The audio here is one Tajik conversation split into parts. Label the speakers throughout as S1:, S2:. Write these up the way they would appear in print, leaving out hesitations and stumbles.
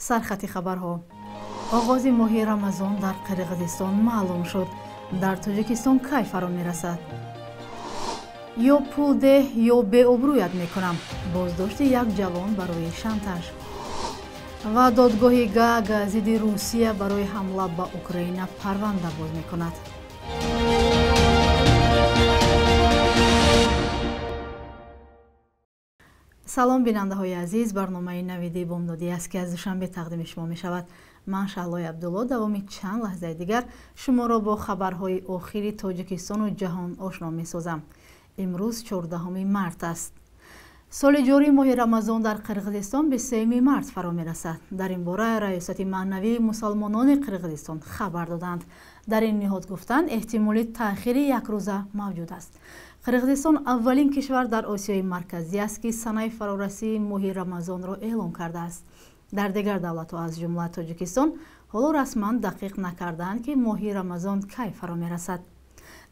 S1: Сархати хабарҳо. Оғози моҳи Рамазон дар Қирғизистон маълум шуд. Дар Тоҷикистон кай фаро мерасад? Ё пул деҳ, ё беобрӯят мекунам. Боздошти як ҷавон барои шантаж. Ва додгоҳи Гаага зидди Русия барои ҳамла ба Украина парванда боз мекунад. Салом, бинандаҳои азиз. Барномаи навиди бомдодӣ аст, ки аз Душанбе тақдими шумо мешавад. Ман Шаҳлои Абдулло давоми чанд лаҳзаи дигар шуморо бо хабарҳои охири Тоҷикистону ҷаҳон ошно месозам. Имрӯз 14 март аст. Соли ҷорӣ моҳи Рамазон дар Қирғизистон 23 март фаро мерасад. Дар ин бора Раёсати маънавии мусалмонони Қирғизистон хабар доданд. Дар ин ниҳод гуфтанд, эҳтимоли таъхири якрӯза мавҷуд аст. Қирғизистон аввалин кишвар дар Осиёи Марказӣ аст, ки санаи фарорасии моҳи Рамазонро эълон кардааст. Дар дигар давлатҳо, аз ҷумла Тоҷикистон, ҳоло расман дақиқ накардаанд, ки моҳи Рамазон кай фаро мерасад.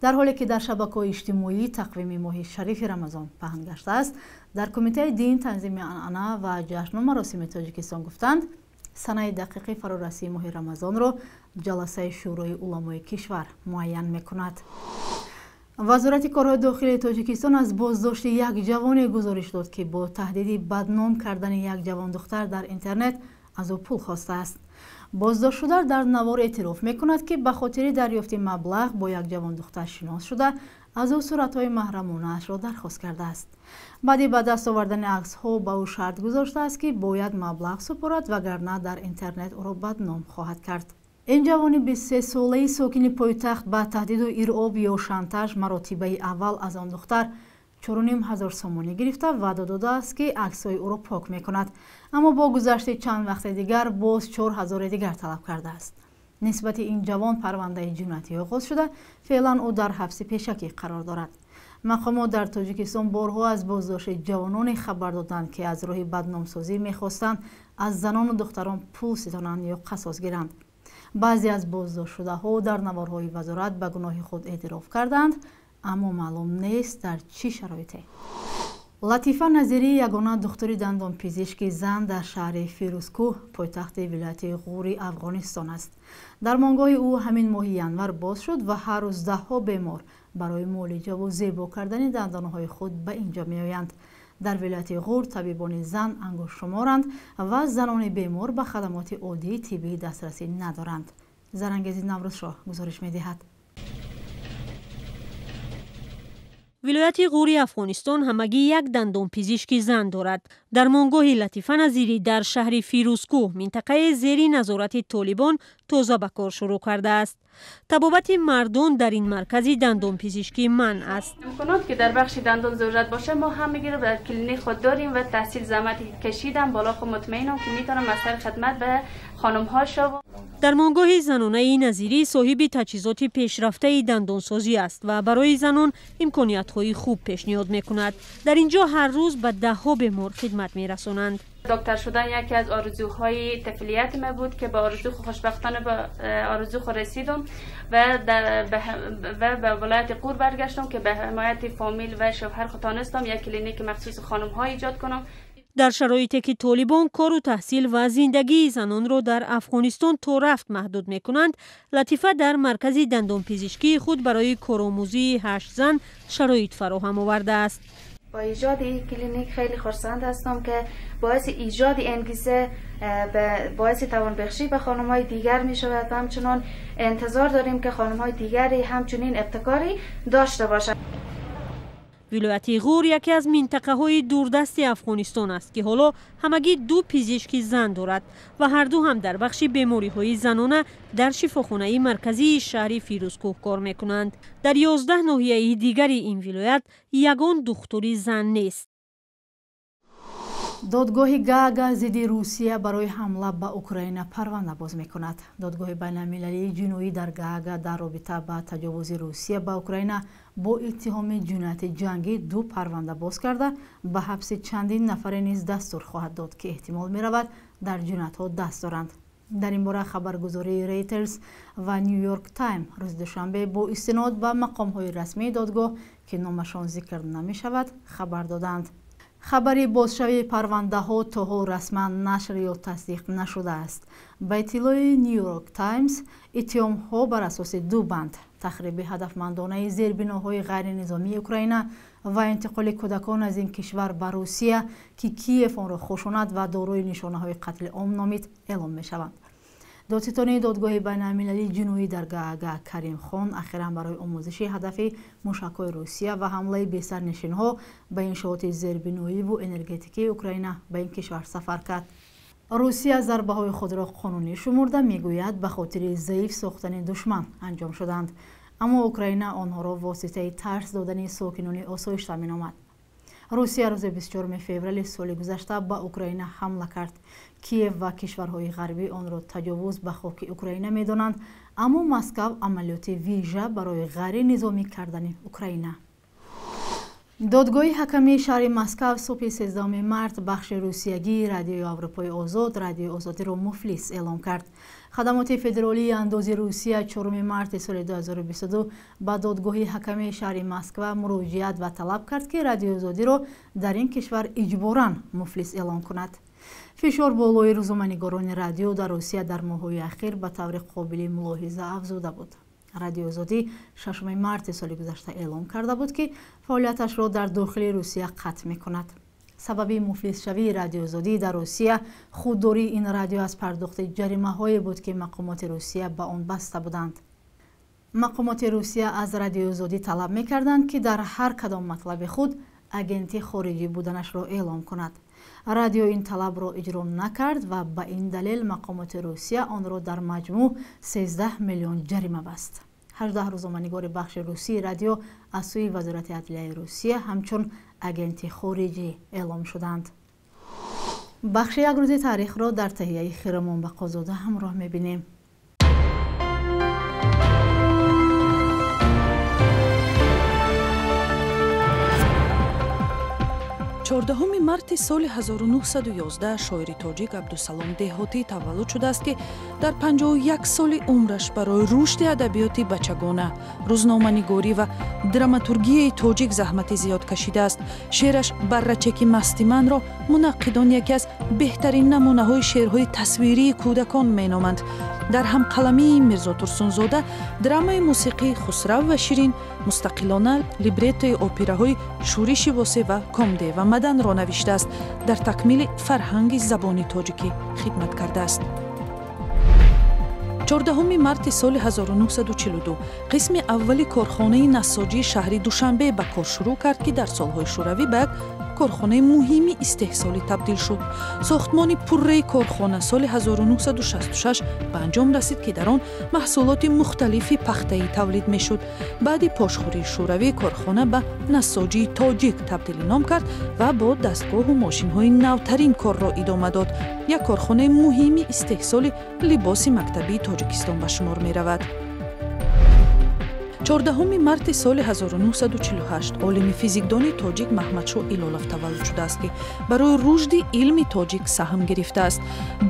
S1: Дар ҳоле ки дар шабакаҳои иҷтимоӣ тақвими моҳи шарифи Рамазон паҳн гаштааст, дар Кумитаи дин, танзими анъана ва ҷашну маросими Тоҷикистон гуфтанд, санаи дақиқи фарорасии моҳи Рамазонро ҷаласаи Шӯрои уламои кишвар муайян мекунад. Вазорати корҳои дохилии Тоҷикистон аз боздошти як ҷавоне гузориш дод, ки бо таҳдиди бадном кардани як ҷавондухтар дар интернет аз ӯ пул хостааст. Боздоштшуда дар навор эътироф мекунад, ки ба хотири дарёфти маблағ бо як ҷавондухтар шинос шуда, аз ӯ суратҳои маҳрамонаашро дархост кардааст. Баъди ба даст овардани аксҳо ба ӯ шарт гузоштааст, ки бояд маблағ супорад, вагарна дар интернет ӯро бадном хоҳад кард. Ин ҷавони 23-солаи сокини пойтахт ба таҳдиду иръоб ё шантаж маротибаи аввал аз он духтар 4500 сомонӣ гирифта, ваъда додааст, ки аксҳои ӯро пок мекунад. Аммо бо гузашти чанд вақти дигар боз 4000 дигар талаб кардааст. Нисбати ин ҷавон парвандаи ҷиноятӣ оғоз шуда, феълан ӯ дар ҳабси пешакӣ қарор дорад. Мақомот дар Тоҷикистон борҳо аз боздошти ҷавононе хабар доданд, ки аз роҳи бадномсозӣ мехостанд аз занону духтарон пул ситонанд ё қасос гиранд. Баъзе аз боздоштшудаҳо дар наворҳои вазорат ба гуноҳи худ эътироф карданд, аммо маълум нест дар чӣ шароите. Латифа Назирӣ ягона духтури дандонпизишки зан дар шаҳри Фирӯзкӯҳ, пойтахти вилояти Ғури Афғонистон аст. Дармонгоҳи ӯ ҳамин моҳи январ боз шуд ва ҳар рӯз даҳҳо бемор барои муолиҷаву зебо кардани дандонҳои худ ба инҷо меоянд. Дар вилояти Ғур табибони зан ангуштшуморанд ва занони бемор ба хадамоти оддии тиббӣ дастрасӣ надоранд. Зарангези Наврӯзшоҳ гузориш медиҳад.
S2: Вилояти Ғури Афғонистон ҳамагӣ як дандонпизишки зан дорад. Дармонгоҳи Латифа Назирӣ дар шаҳри Фирӯзкӯҳ, минтақаи зери назорати Толибон, тоза ба кор шурӯъ кардааст. Табобати мардон дар ин маркази дандонпизишкӣ манъ аст.
S3: Имконот ки дар бахши дандон зарурат боша, мо ҳам мегирем, дар клиник худ дорем ва таҳсил заҳмат кашидам боло, хуб мутмаинам ки метавонам аз сари хидмат ба хонумҳо шавам.
S2: Дармонгоҳи занонаи Назирӣ соҳиби таҷҳизоти пешрафтаи дандонсозӣ аст ва барои занон имкониятҳои хуб пешниҳод мекунад. Дар ин ҷо ҳар рӯз ба даҳҳо бемор хидмат мерасонанд.
S3: دکتر شدن یکی از آرزوهای طفلیت من بود که به آرزو خوشبختانه به آرزو خود رسیدم و به ولایت قور برگشتم که به حمایت فامیل و شوهر خود تانستم یک کلینیک مخصوص خانم ها ایجاد کنم.
S2: Дар шароите ки Толибон кору таҳсил ва зиндагии занонро дар Афғонистон то рафт маҳдуд мекунанд, Латифа дар маркази дандонпизишкии худ барои коромӯзии 8 зан шароит фароҳам овардааст.
S4: با ایجاد این کلینیک خیلی خرسند هستم که باعث ایجاد انگیزه، باعث توانبخشی به خانم‌های دیگر می شود و همچنان انتظار داریم که خانم‌های دیگری همچنین ابتکاری داشته باشند.
S2: Вилояти Ғур яке аз минтақаҳои дурдасти Афғонистон аст, ки ҳоло ҳамагӣ 2 пизишки зан дорад ва ҳарду ҳам дар бахши бемориҳои занона дар шифохонаи марказии шаҳри Фирӯзкӯҳ кор мекунанд. Дар 11 ноҳияи дигари ин вилоят ягон духтури зан нест.
S1: Додгоҳи Гаага зидди Русия барои ҳамла ба Украина парванда боз мекунад. Додгоҳи байналмилалии ҷиноӣ дар Гаага дар робита ба таҷовузи Русия ба Украина бо иттиҳоми ҷинояти ҷангӣ 2 парванда боз карда, ба ҳабси чандин нафаре низ дастур хоҳад дод, ки эҳтимол меравад дар ҷиноятҳо даст доранд. Дар ин бора хабаргузории Рейтерс ва Нью-Йорк Тайм рӯзи душанбе бо истинод ба мақомҳои расмии додгоҳ, ки номашон зикр намешавад, хабар доданд. Хабари бозшавии парвандаҳо то ҳол расман нашр ё тасдиқ нашудааст. Ба иттилои Нью-Йорк Таймс, иттиҳомҳо бар асоси ду банд: тахриби ҳадафмандонаи зербиноҳои ғайринизомии Украина ва интиқоли кӯдакон аз ин кишвар ба Русия, ки Киев онро хушунат ва дорои нишонаҳои қатли ом номид, эълон мешаванд. Додситонии додгоҳи байналмилалии ҷиноӣ дар Гаага Карим Хон ахиран барои омӯзиши ҳадафи мушакҳои Русия ва ҳамлаи бесарнишинҳо ба иншооти зербиноиву энергетикии Украина ба ин кишвар сафар кард. Русия зарбаҳои худро қонунӣ шумурда, мегӯяд, ба хотири заиф сохтани душман анҷом шуданд. Аммо Украина онҳоро воситаи тарс додани сокинони осоишта меномад. Русия рӯзи 24 феврали соли гузашта ба Украина ҳамла кард. Киев ва кишварҳои ғарбӣ онро таҷовуз ба хоки Украина медонанд, аммо Москав амалиёти вижа барои ғайринизомӣ кардани Украина. Додгоҳи ҳакамии шаҳри Москав субҳи 13 март бахши русиягии Радиои Аврупои Озод, Радиои Озодиро муфлис эълон кард. Хадамоти федералии андози Русия 4 марти соли 2022 ба додгоҳи ҳакамии шаҳри Москва муроҷиат ва талаб кард, ки Радиои Озодиро дар ин кишвар иҷборан муфлис эълон кунад. Фишор болои рӯзноманигорони радио дар Русия дар моҳҳои ахир ба таври қобили мулоҳиза афзуда буд. Радиои Озодӣ 6 марти соли гузашта эълон карда буд, ки фаъолияташро дар дохили Русия қатъ мекунад. Сабаби муфлисшавии Радиои Озодӣ дар Русия худдории ин радио аз пардохти ҷаримаҳое буд, ки мақомоти Русия ба он баста буданд. Мақомоти Русия аз Радиои Озодӣ талаб мекарданд, ки дар ҳар кадом матлаби худ агенти хориҷӣ буданашро эълон кунад. Радио ин талабро иҷро накард ва ба ин далел мақомоти Русия онро дар маҷмӯъ 13 миллион ҷарима баст. 18 рӯзноманигори бахши русии радио аз сӯи Вазорати адлияи Русия ҳамчун агенти хориҷӣ эълон шуданд. Бахши як рӯзи таърихро дар таҳияи Хиромон Бақозода ҳамроҳ мебинем.
S5: 14 марти соли 1911 шоири тоҷик Абдусалом Деҳотӣ таваллуд шудааст, ки дар 51 соли умраш барои рушди адабиёти бачагона, рӯзноманигорӣ ва драматургияи тоҷик заҳмати зиёд кашидааст. Шеъраш «Баррачаки масти манро» мунаққидон яке аз беҳтарин намунаҳои шеърҳои тасвирии кӯдакон меноманд. Дар ҳамқаламии Мирзо Турсунзода драмаи мусиқии «Хусрав ва Ширин», мустақилона либреттои операҳои «Шӯриши Восе» ва «Комде ва Маданро» навиштааст. Дар такмили фарҳанги забони тоҷикӣ хидмат кардааст. 14 марти соли 1942 қисми аввали корхонаи нассоҷии шаҳри Душанбе ба кор шурӯъ кард, ки дар солҳои шӯравӣ ба як корхонаи муҳими истеҳсолӣ табдил шуд. Сохтмони пурраи корхона соли 1966 ба анҷом расид, ки дар он маҳсулоти мухталифи пахтаӣ тавлид мешуд. Баъди пошхӯрии шӯравӣ корхона ба нассоҷии тоҷик табдили ном кард ва бо дастгоҳу мошинҳои навтарин корро идома дод. Як корхонаи муҳими истеҳсоли либоси мактабии Тоҷикистон ба шумор меравад. 14 марти соли 1948 олими физикдони тоҷик Маҳмадшоҳ Илолов таваллуд шудааст, ки барои рушди илми тоҷик саҳм гирифтааст.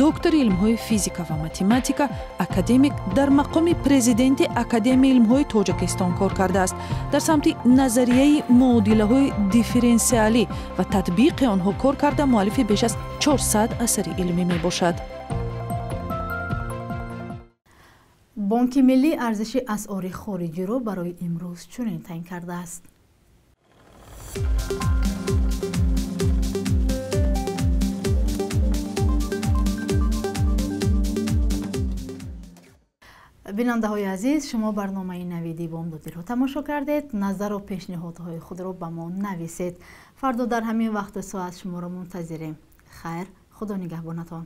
S5: Доктори илмҳои физика ва математика, академик, дар мақоми президенти Академияи илмҳои Тоҷикистон кор кардааст. Дар самти назарияи муодилаҳои дифференсиалӣ ва татбиқи онҳо кор карда, муаллифи беш аз 400 асари илмӣ мебошад.
S1: Бонки миллӣ арзиши асъори хориҷиро барои имрӯз чунин таъин кардааст. Бинандаҳои азиз, шумо барномаи Навиди бомдодиро тамошо кардед. Назару пешниҳодҳои худро ба мо нависед. Фардо дар ҳамин вақту соат шуморо мунтазирем. Хайр, Худо нигаҳбонатон.